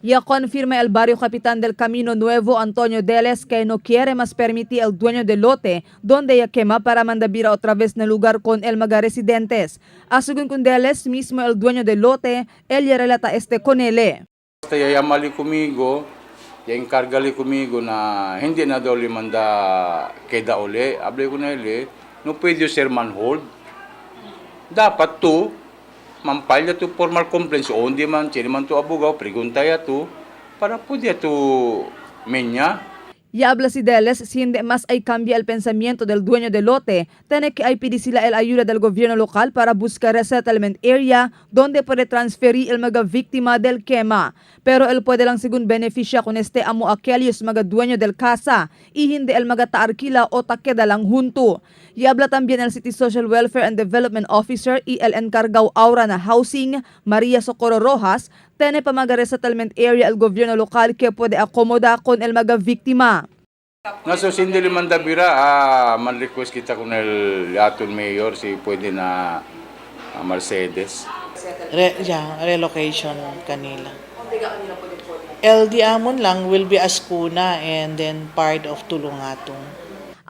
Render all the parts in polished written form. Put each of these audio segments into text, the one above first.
Ya confirma el barrio capitán del Camino Nuevo, Antonio Deles, que no quiere más permitir el dueño del lote donde ya quema para mandabira otra vez na lugar con el mga residentes. A según con Deles, mismo el dueño del lote, él ya relata este con él. Basta yayamali kumigo, ya encargali kumigo na hindi na daw limanda keda uli. Abli ko na ili, no pwede sir manhold. Dapat to, mampalya to formal complaints, o hindi man, sino man to abugaw, pregunta ya to, para pwede to menya. Ya habla si Deles, si hindi mas ay cambia el pensamiento del dueño del lote, tiene que ay pedir sila el ayuda del gobierno local para buscar resettlement area donde puede transferir el mga víctima del quema. Pero él puede lang según beneficia con este amo aquellos mga dueño del casa y hindi el mga taarkila o takeda lang junto. Y habla también el City Social Welfare and Development Officer y el encargado aura na housing, María Socorro Rojas, tiene pa mga resettlement area el gobierno local que puede acomoda con el mga víctima. Naso hindi limanda bira, man request kita kung el aton mayor si pwede na Mercedes. Yeah, relocation kanila. LD Amon lang will be Ascuna and then part of Tulungatong.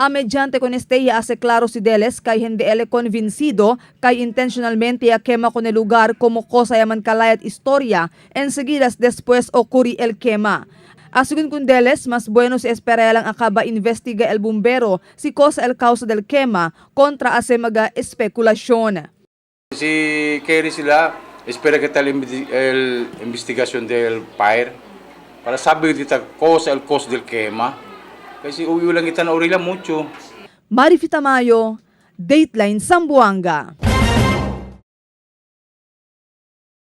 A mediante con este ya hace claro si Deles kay hindi ele convencido kay intencionalmente ya quema con el lugar como cosa yaman kalayat historia enseguida después ocurri el quema. A según con Deles, mas bueno si espera lang acaba investiga el bumbero si cosa el causa del quema contra hace maga especulación. Si Kerry sila, espera que tal el investigación del fire para saber dita causa el cause del quema. Kasi uwi lang kita na orila mucho. Marifita Tamayo, Dateline Zamboanga.